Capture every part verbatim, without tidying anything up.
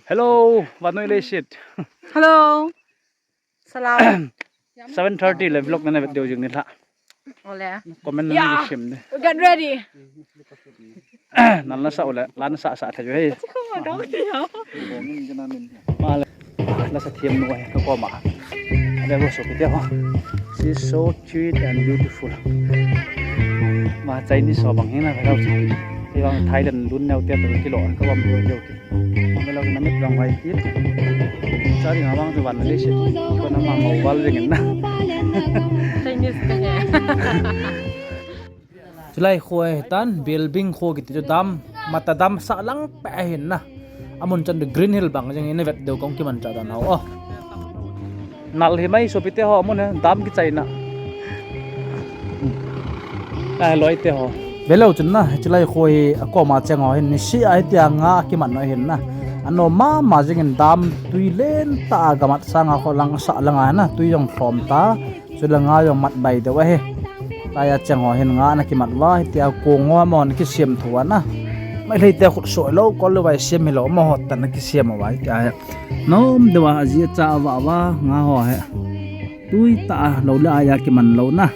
Hello, vannoi leiset. Hello. Salam. Seven thirty le vlog nana vet diu jing nilhah. Ole. Comment nana sim de. Get ready. Nana sa ole, lana sa sa tha jo he. Male. Lasa thiam nu ahi ka koma. Ave vo sopite ho. She's so sweet and beautiful. Ma Chinese ho bang hina ka rau si. Kei bang Thailand lun neo te tu kilo ka bang ro jo. Ka lo na mit bang vai ti. Chari nga bang tu van le si. Ko na ma mo val ring na. Chinese te he. Chulai kho ahi tan, Belbing kho kiti chu dam, mata dam sah lang peh ahin na. Amun chan chu Green Hill bang jeng in avet diu kong kimanchah dan ho. Oh. Nal hi mai sopite ho amun he, dam kichaina. Ai loi te ho. Velou chun na, chulai kho hi akoma cheng ho hin, nisih a hitia nga kiman ho hin na. Anom mama jeng in dam tui lentah a gamat sanga kho lang sah lang a na, tui jong lhom ta. Chule nga jong mat bai deu ahi. Taiya cheng ho hin nga ana kimat uva, hitia kong ho amahon kisiam thu ana. Meitei te khut soh lou, kol lou vai siam hilou, amaho tah in akisiam uva, hitia hi. Nom deu a, aji acha ava ava, nga ho hi. Tui tah a, lou le aiya kiman lou na.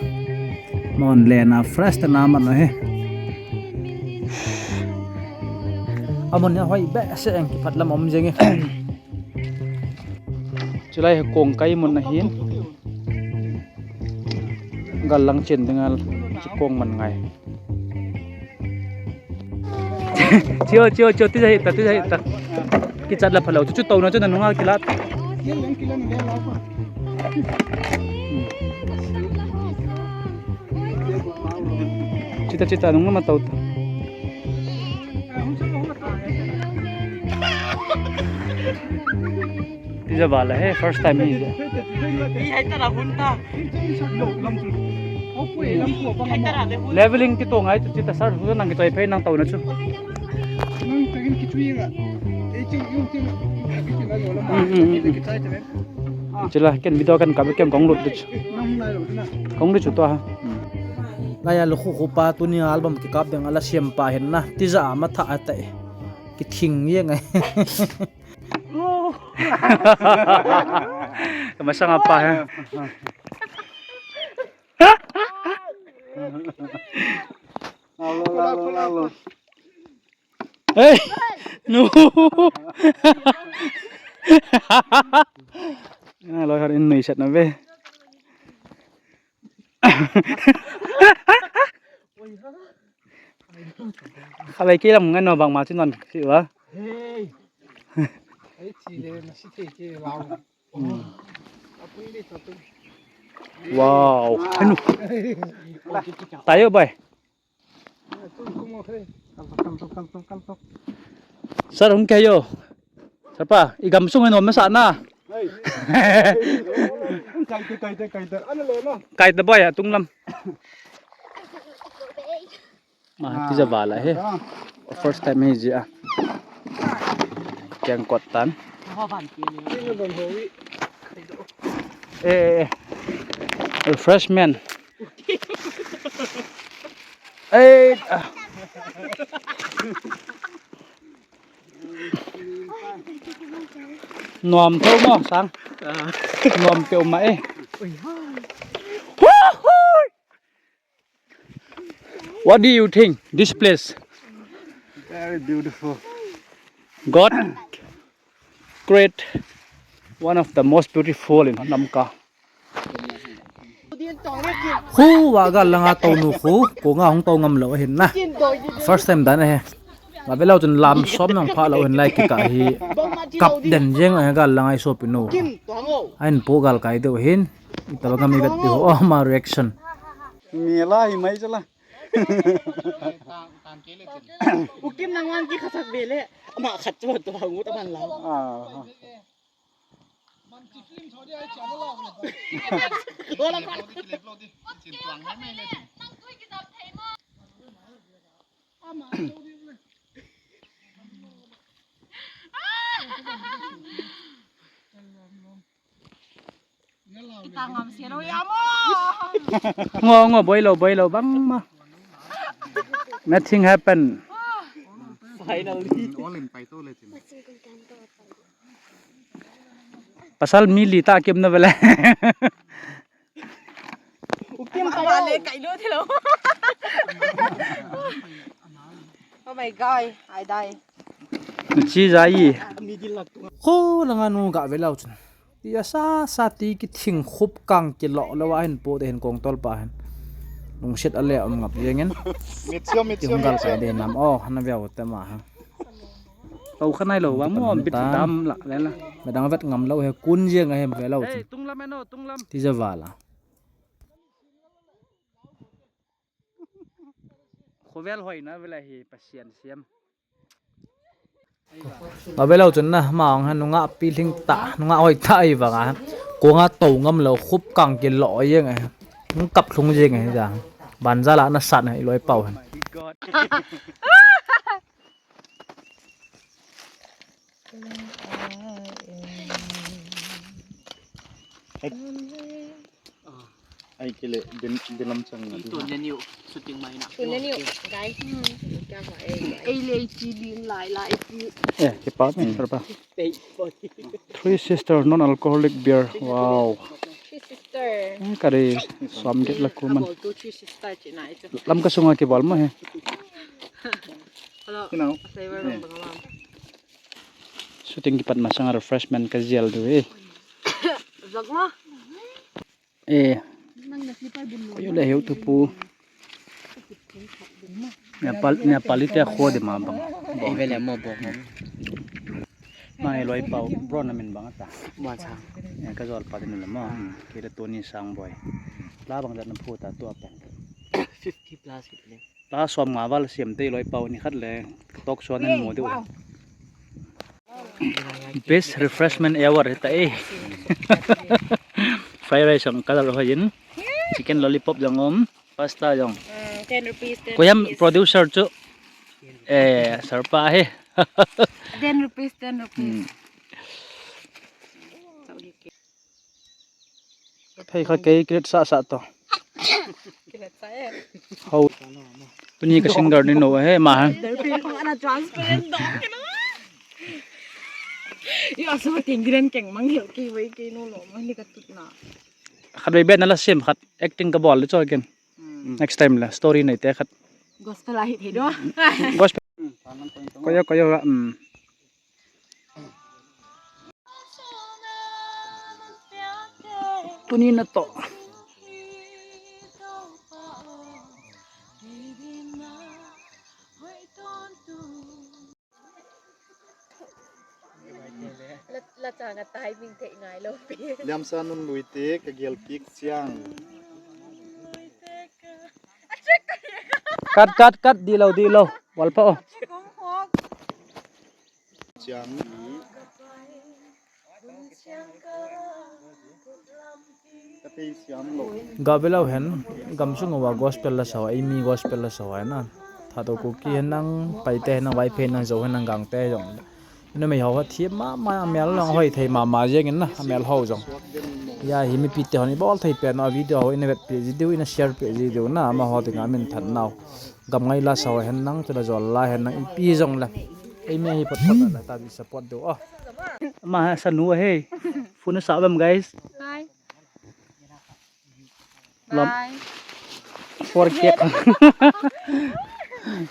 Amahon len a, fresh tah in aman u ahi. Amun hi ahoi behseh e, kiphat lam um jeng e. Chulai hi kong kai mun ahin. Gal lang chen dinga chu kong man ngai. Chio, chio, chio, tija hita, tija hita. Kichat la phalou, chu, chu touna chu nanunga kilat. Chita, chita, nung ma tou ta. Tija bala he, first time hi je. Leveling kito ngai chu chita sir, hu nang kichoi phei nang touna chu. Mm, mm, mm, mm. Chila, ken video kan kap kem kong lut chu. Kong lut chu to ha. Mm. Laiya lukhu khu pa tuni album kikap ding ala siam pa hin na. Tija ama tha ata e. Kithing ye ngai. Masanga pa he. Alo, alo, alo. Hey! No! Ah, loi har in nei sat na ve. Khalei kilam ngan no bang ma chi non si wa. Hey. Ai chi le na si te ke lau. Hmm. Wow. Anu. Tayo bai. Sir, hung kei yo. Sir pa, i gamsung hin hom masa na. Kaite, kaite, kaite. Kaite boy, atung lam. Ma, tija bala he. First time hi ji a. Keng kot tan. Eh, eh, eh. Refreshment. Eh, ah. Nuam tho mo, sang. Nuam teu ma e. What do you think this place? Very beautiful. God create one of the most beautiful in Lamka. Khu wa gal langa tonu khu, ko nga hung to ngam lo hin na. First time dan he. Ma velo chun lam som nang pha lo hin lai kika hi. Kap den jeng a gal langa i sopinu. Ain po gal kai deu hin. Itaba ngam i vet deu. Oh, ma reaction. Mi la hi mai chala. Ukim nang wan ki khasak bele. Ama khat chu to hangu ta man la. Ah. Ngo, ngo, boi lo, boi lo, bang ma. Nothing happen. Finally. All in pai to le chin. Pasal mi li ta kim na vele. Ukim pa le kai lo thilo. Oh my God, I die. Chi jai. Ko langa nu ga velo chun. Tia sa sa ti kithing khup kang kilo lo a hin po te hin kong tol pa hin. Lungset a le um ngap jeng in. Mit sio, mit sio, hung gal mit sio. Kai de nam. Oh, hana veo te ma ha. Lo khanai lo, wa mo bit tam la, le la. Medang vet ngam lo he kun jeng a hem velo chun. Hey, tunglam eno, tunglam. Ti ja vala. Khovel hoina vela hi Pasian siam. Avelo chun na, ma ong ha nunga pi hling ta, nunga hoi ta i vanga. Ko nga to ngam lo, khup kang kilo jeng e. Nung kap lhung jeng e ja. Ban ja la na san e, i loi pau hen. Ai kile din, din lam chang na. Ito niya niyo, shooting mai na. Ito niya niyo, guys. Kya ba, eh, guys. Ei le chi din lai lai chi. Eh, kipat ni, sir pa. Three Sister non-alcoholic beer. Wow. Three Sister. Eh, kari som get la kuman. Abo tu Three Sister chi na ito. Lam ka sunga kibol mo he. Hello. Flavor bang bang. Shooting kipat masang refreshment ka jel du e. Vlog mo? Eh. Nang na slipper bun lo. Ayo le heu tu pu. Nepal, Nepali te kho de ma bang. Ei vele mo bong. Ma e loi pau bro na min bang ta. Mo cha. Eh, ka jol pa de na le mo. Ke le Tony Sangboi. La bang jat na phu ta tu apan. Fifty plus kit le. La som nga val siam te loi pau ni khat le talk show nen mo deu. Best refreshment ever ta e. Fried rice ang color ho yin. Chicken lollipop jong om, pasta jong. Mm, ten rupees, ten rupees. Ko yam producer chu. Eh, sir pa he. Ten rupees, ten rupees. Hmm. Thei kha kei kilet sa sa to. Kilet sa e. Ho. Tuni ka singer ni no he ma ha. Darpi ko ana transparent do kilo. Yo asu ting giren keng mang hil ki wei ki no lo mang ni ka tut na. Khat wei ben na la sim khat acting ka bol le cho ken. Hmm. Next time la story nei te khat. Gospel a hi thei do. Gospel. Ko yo ko yo um. Tuni na to. La, la chang a tai ming thei ngai lo pi. Liam sa nun lui te ka gel pik chiang. Cut, cut, cut, di lo, di lo. Wal pa o. Chiang. Ka tei siam lo. Ga velo hen, gamsung uva gospel la sa, eimi gospel la sa na. Thadou Kuki hen nang, Paite hen nang, Vaiphei hen nang, Zou hen nang, Gangte jong. Ina mei ho thi mama, amel long hoi thei mama jeng in na, amel ho jong. Ya hi mipi te hon i bol thei pen a video ho ina vet pe ji diu, ina share pe ji diu na, amaho dinga min than nau. Gam ngai la sa hen nang, chula jol la hen nang, ipi jong la. Eimi hi pot pot la ta di support diu. Oh. Ma ha sanu he. Phone sa bam guys. Hi. Lam. Bye. Four K.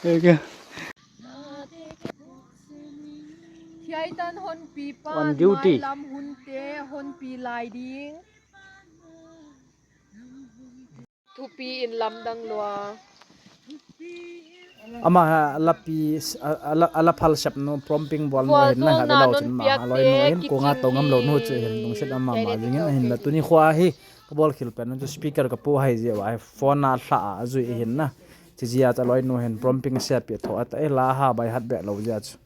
Okay. Hiai tan hon pi pa, on duty. Mai lam hun te hon pi lai ding. Thupi in lamdang lua. Ama ha lapi a, a, a, a la phal sep nu, promping bol nu hin na ha lo chun ma ha loi nu hin ko nga to ngam lo nu chu hin lungset ama ma jing hin, hin la tuni khua hi ka bol khil pen nu chu speaker ka pu hai je wa phone a hla a jui hin na. Chi jia cha loi nu hin promping se pi tho ata e la ha bai hat be lo jia chu.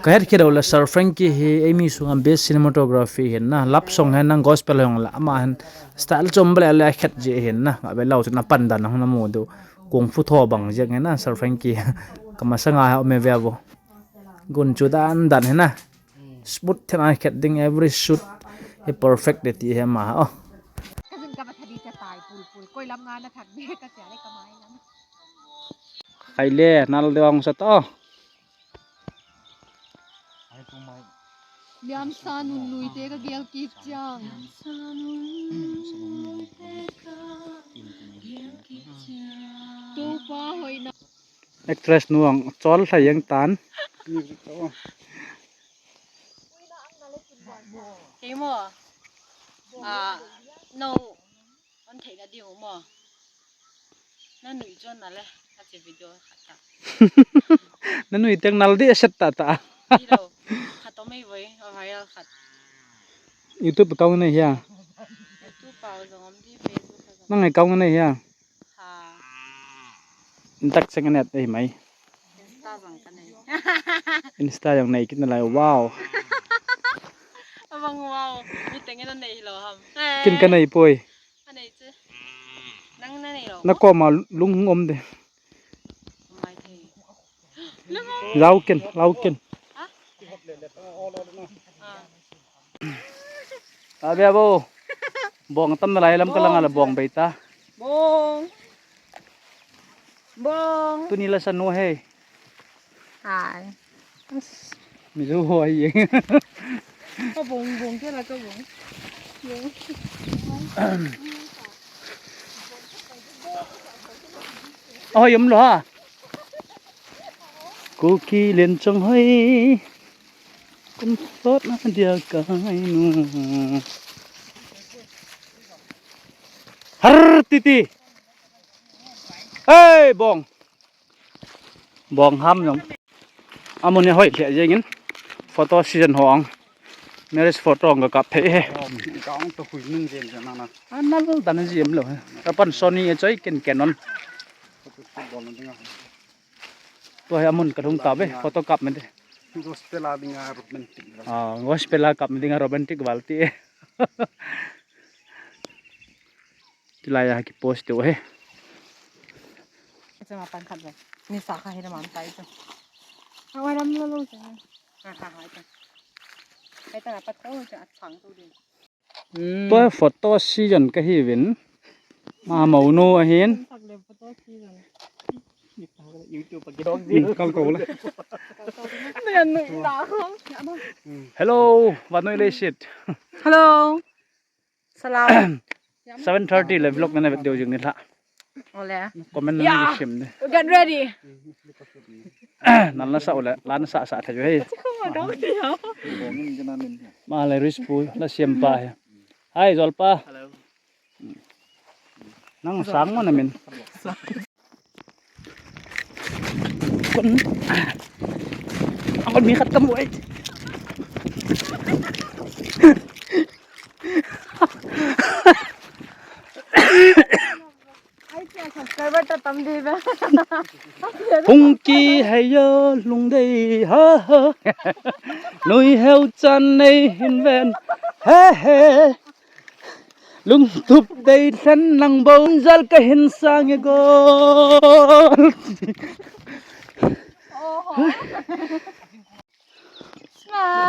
Ka het khel u le Sir Frankie hi eimi sunga best cinematography hin na, love song hin nang gospel hong la ama hin style chom bale le khet je hin na, nga be lau chu na pan dan hong na mu du kung fu tho bang je hin na Sir Frankie ka masanga ha me ve vo gun chu dan dan hin na smooth then a khet ding every shoot hi perfect de ti he ma o. Ka jin ka ba thadi cha tai pul pul koi lam nga na thak be ka cha le ka mai lam. Khai le nal de ong sa to. Liamsa nunlui te ka gel kit chiang. Topa hoina. Actress nu ang chol lha jeng tan. Kei mo. Ah, no. On thei na ding mo. Na nui chon na le. Ka che video khat ta. Na nui teng nal di set ta ta. Hello. Khat to mai voi. O viral khat. YouTube account nei hia. YouTube pa jong om di, Facebook pa jong. Nang account nei hia. Ha. Intak cheng anet ei mai. Insta jong ka nei. Insta jong nei kit nalai, wow. Abang wow. Mi teng na nei lo ham. Kin ka nei poi. Ka nei che. Nang na nei lo. Na koma lung hung om de. Mai thei. Lung om. Lau ken, lau ken. Ha? Ah. Tabe abo. Bong tam nalai lam ka langa la bong bei ta. Bong. Bong. Tuni la sanu he. Hai. Mi lu ho hi. Ka bong, bong ke la ka bong. Bong. Oi, um lo ha. Kuki len chong hoi. Kum sot na dia ka ai nu. Har titi. Hey, bong. Bong ham jong. Amun a hoi lheh jeng in. Photo season ho ang. Marriage photo ang ka kap thei he. Ka ang to hui nun jen jen na na. Anal dan ji em lo he. Ka pan Sony a choi ken Canon. Photo shoot bol na dinga. Tua hi amun ka lhung ta ve, photo kap me de. Gospel a dinga romantic. Ah, gospel a kap me dinga romantic val ti. Tilai a ki post tu he. Chama pan khat ve. Ni sa kha hi na man tai chu. Awai ram lo lo chu. Ha ha ha chu. Ai ta pat ko chu a chang tu din. Tua photo season ka hi vin. Ma mo nu ahin. Kal ko le. Hello, vanoi le sit. Hello. Salam. Seven thirty le vlog na na vet deu jing ni la. Ole. Comment na na sim ni. Get ready. Nan la sa ole, lan sa sa tha jo he. Ma le ris pu la siam pa he. Hai, Zolpa. Hello. Nang sang mo na min. Kon. Ang mi khat ka mo ai. Ai, kya subscriber ta tam di ba? Hung ki hai yo lung dei ha ha. Nui heu chan nei hin ven. He he. Lungtup dei thlen nang bou jal ka hin sang e gol.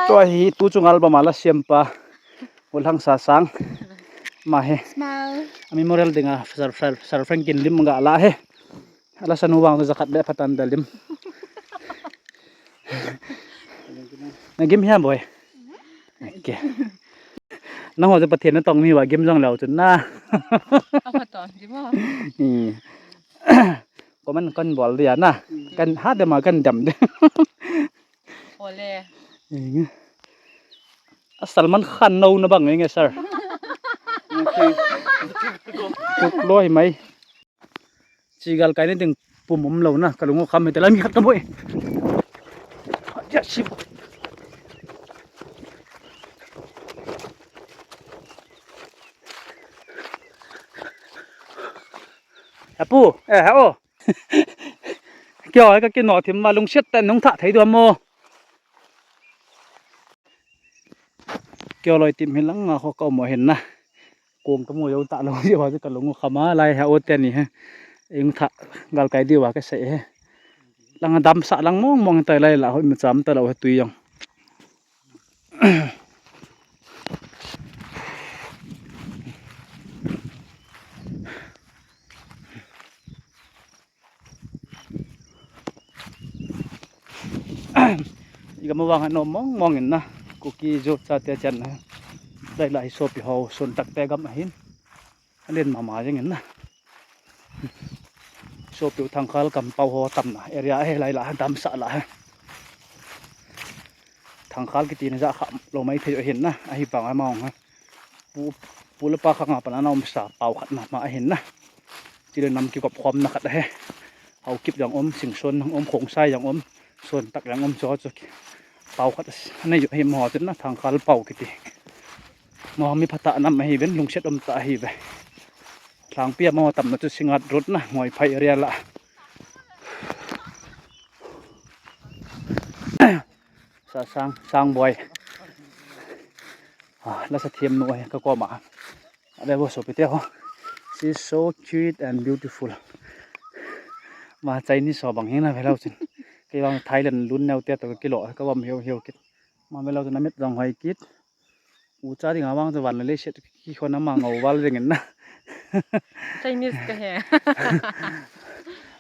Tua hi tu chung album a la siam pa. Ulhang sa sang. Ma he. Smile. A memorial dinga Sir, Sir, Sir Franklin lim ga la he. Ala sanu vang tu jakat le phatan da lim. Na gim hiam boy. Okay. Nang ho chu Pathen na tong mi va gim jong leu chun na. A pha ton gim a. Comment kan bol dia na. Kan ha de ma kan dam de. Ole. A Salman Khan no na bang nge sir. Kuk loi mai. Chi gal kai ni ding pum um lo na, ka lung u kham he te la mi khat ka boi. Ya, shi. Apu, eh, ha o. Kio, ka kino thim ma lungsiat ta nung tha thei du mo. Kio loi tim hi lang a kho ka mo hin na. Kong ka mu jou ta lo ji wa ka lung u kham a lai ha o te ni he. Ing tha gal kai di wa ka sei he. Lang dam sa lang mong mong tai lai la hoi ma cham ta lo he tui jong. Iga mo vang no mong mong in na. Kuki Zo chate chan na. Lai lai sopi ho, Sontak te gam ahin. Alen mama jeng in na. Sopi u Thangkhal kampau ho tam na. Area he lai la, damsah la he. Thangkhal kiti na ja kha lo mai thei ahin na. Ahi bang a maong ha. Pu, pu le pa khang a pan ana um sa pau khat na ma ahin na. Chile nam kikop khom na khat he. Haokip jong um, Singson jong um, Khongsai jong um, Sontak jong um, cho cho ki. Pau khat anei jo hi mo tin na Thangkhal pau kiti. Mo mi phatah nam ahi ven, lungset um tah ahi ve. Lhangpi a mo tam na chu Singngat road na, Moiphai area la. Sa sang, sang boy. Ah, la sa thiam nu ahi ka koma. Ave vo sopi te ho. She's so cute and beautiful. Ma Chinese ho bang hin na ve lo chin. Kei bang Thailand lun neo te to kilo ka bam hiu hiu kit. Ma ve lo chin na mit jong hoi kit. U cha ding a vang chu van le le set ki khon ama ngau val jeng in na. Chinese ka he.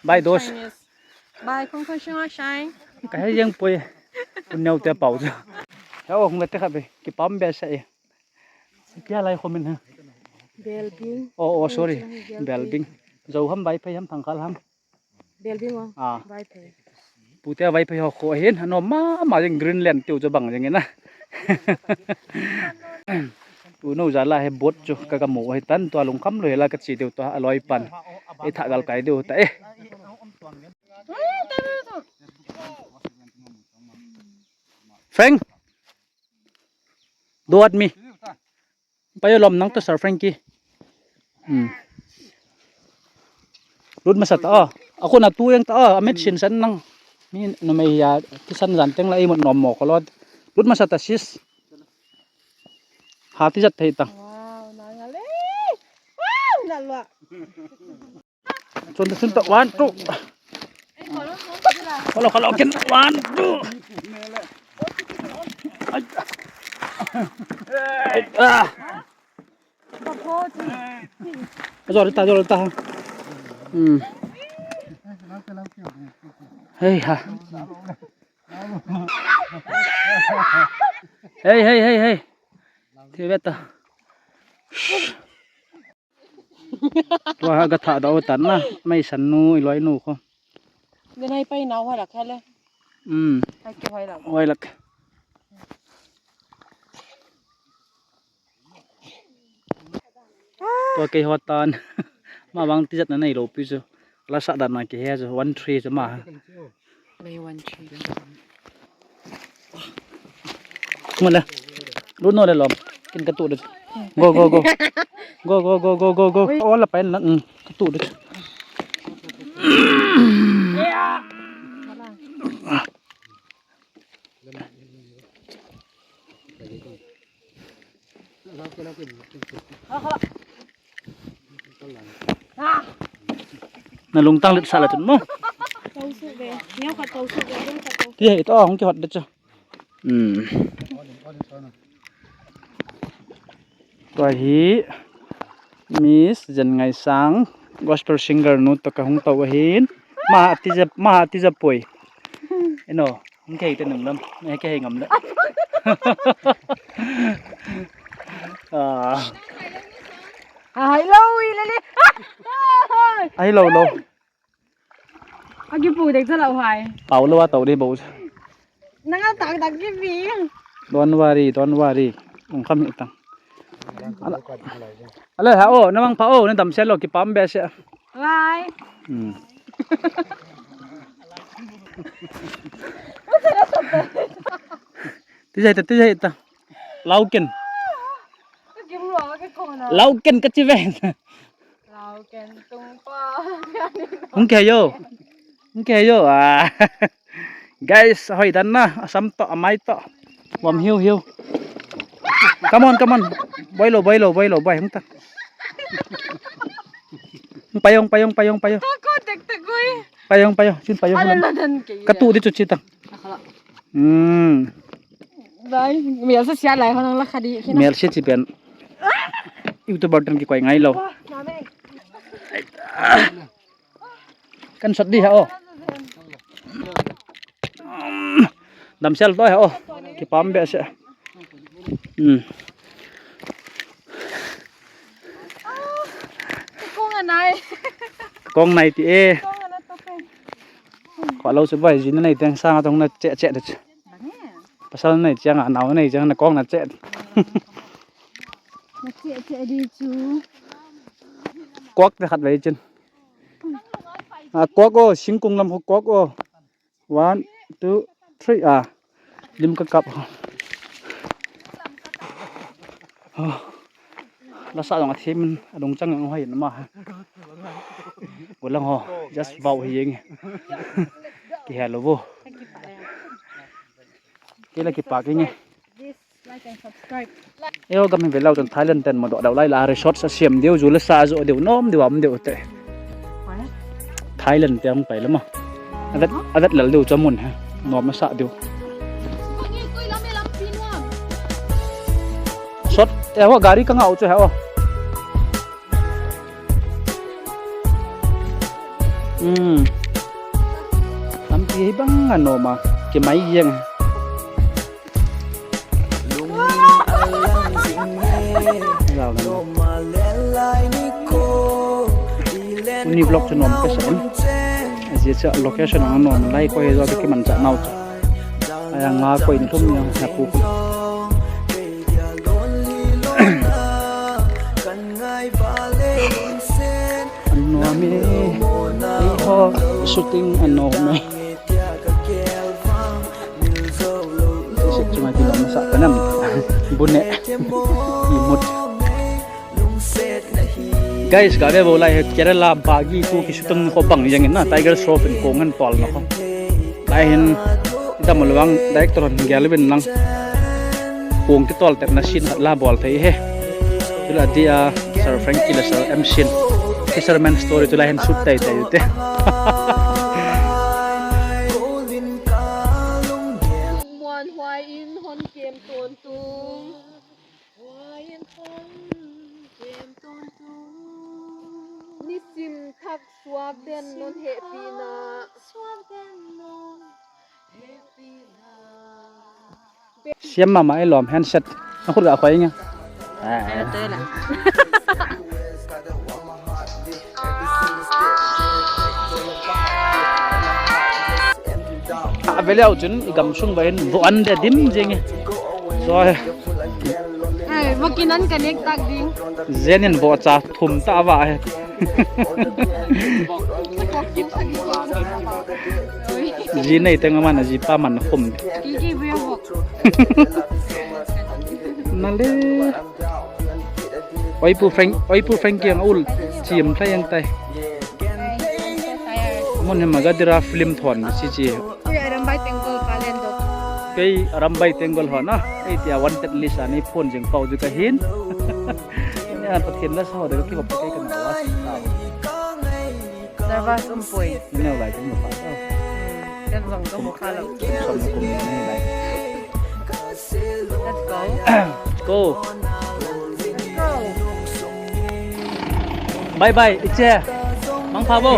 Bai dos. Chinese. Bai khong khong shing shine. Ka he jeng poi. Lun neo te pau chu. He o hung le te kha be. Kipam be sa e. Pia lai khomin ha. Belbing. Oh, oh, sorry. Belbing. Belbing. Zo ham Vaiphei ham Thangkhal ham. Belbing o. Ah. Vaiphei. Pute Vaiphei ho kho hin. Ano ma ma jeng Greenland tiu jo bang jeng na. Tuno jala he boat chu ka kamu hi tan tua lungkham lo hela ka chi deu tua aloi pan. E tha gal kai deu ta e. Frank. Do at me. Payo lom nang to Sir Frankie. Hmm. Lut masa ta, oh. Ako na tu yang ta, oh. Amit sin san nang. Mi no me ya, kisan jan teng la imut nom mo kolot. Lut masa ta sis. Hati jat thei ta. Wow, nang ale. Wow, nalwa. Chun ta, chun ta, one, two. Kholo, kholo, kin, one, two. Ai. Ai, ah. Jol ta, jol ta. Hmm. Hey, ha. Hey, hey, hey, hey. Thi ve ta. Tua ha ka tha da o tan na, mai san nu, i loi nu kho. Denai pai nau hoi lak hele. Hmm. Hai ke hoi lak. Hoi lak. Tua kei ho tan. Ma vang tijat na nei lo pi chu. La sa dan na ke he chu one three chu ma. May one three. Mala. Lu no le lom. Kin ka tu de. Go, go, go. Go, go, go, go, go, go. Oi. Ola pai na, mm, ka tu de. Na lungtang lit sa la tun mo. Tau su ve. Neo khat tau su ve, dong khat tau. Ti he to hong ki hot de chu. Hmm. Tua hi Miss Jen Ngaisang, gospel singer nu to ka hung to ahin. Ma ti je, ma ti je poi. Eno. Hung kei te nung lam, hung kei ngam le. Ah. Hai lo i le le. Ai lo lo. Agi pu dek jala hai. Pau lo wa tau de bo. Nang a tak tak ki bi. Don't worry, don't worry. Ung kham hi tang. Ala. Ala ha o, na mang pha o, na dam se lo kipam be se. Bye. Hmm. Tijai ta, tijai ta. Lauken. Lauken ka chi ven. Lauken tung pa. Hung ke yo. Hung ke yo. Ah. Guys, hoi dan na, asam to, amai to. Wam hiu hiu. Come on, come on. Boi lo, boi lo, boi lo, boi hung ta. Payong, payong, payong, payong. Toko, tek, tek, ui. Payong, payong, chin payong. Ala la dan ke. Ka tu di chu chi tang. Akhala. Hmm. Dai, mial sa sia lai honang la khadi. Mial sia chi pen. YouTuber tan ki koi ngai lo. Wah, name. Kan sot di ha o. Damsel to ha o. Kipam be se. Hmm. Kong anai. Kong nai ti e. Kong ana to pe. Kho lo se bai jin nei teng sang atong na che che de. Pasal nei chang a nau nei chang na kong na che. Na che che di chu. Kok te khat bai chin. A kok o, singkung lam ho kok o. One, two, three, a. Lim ka kap. Oh. Lasa dong a thimin, adong chang ang hoi nama. Ulang ho, just vau hi yeng. Ki hello bo. Kila ki pa ki nge. Like and subscribe. Eo gam hi velou chun Thailand ten mo do dau lai la resort sa siam diu, ju le sa jo diu, nom diu, am diu te. Thailand te ang pai lama. Avet, avet lal diu chamun ha. Nom na sa diu. Sot, eh, wa gari ka ngau chu ha o. Hmm. Lampi hi bang a nom a, kimai jeng. Uni vlog chu nom ka sa em. Ajeh chu location ang nom lai ko he jo ki man cha nau cha. Aya nga ko in thum yang na pu. Anom e, eiho shooting anom e. Sep chunga kilom sa kanam. Bune. Imut. Guys, kave bo lai he Kerala bagi tu ki shooting ko bang jeng na Tiger Shroff in kong an tol na ko. Lai hin, ita mo lawang director hon gel uvin lang. Kong kitol tep na scene khat la bol thei he. Tula dia Sir Frankie le Sir M Shin. Fisherman story tula hin shoot tai tai te. Muan huai in hon kem ton tung. Nisim thak suak den non hehpina. Siam mama e lom handset. A khut ga khoi nge. A vele au chun i gam sung va in vo an de dim jeng e. So he. Ai, vo kinan connect tak ding. Zen in vo cha thum ta va he. Ji nei teng man ji pa man khum. Ki ki veo vo. Na le. Oi pu Frank, oi pu Frank kiang ul chim thlai ang tai. Mun he Magadira film thon si chi. Ui, Arambai Tenggol kalen dot. Kei Arambai Tenggol ho na. Ei tia wanted list ani phone jing pau ju ka hin. Ni an Pathen la sa ho de ki hop kei ka na wa. Nervous um poi. Ni lai ka mu pa. Kan jong ka mu kha lo. Som na kum ni lai. Let's go. Go. Let's go. Bye bye, iche. Mangpha bo.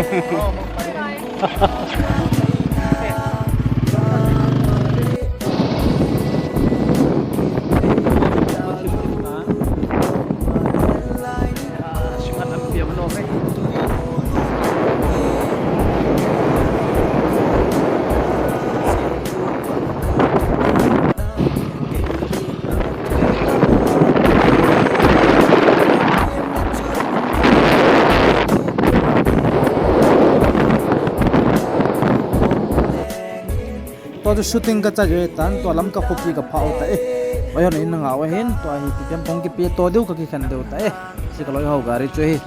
Tua chu shooting ka cha joi tan, tua lam ka khopi ka phah u ta e. Oi hon in nga wa hin, tua hi ti pian phong ki pe to deu ka ki khan deu ta e. Si ka loi hau gari chu hi.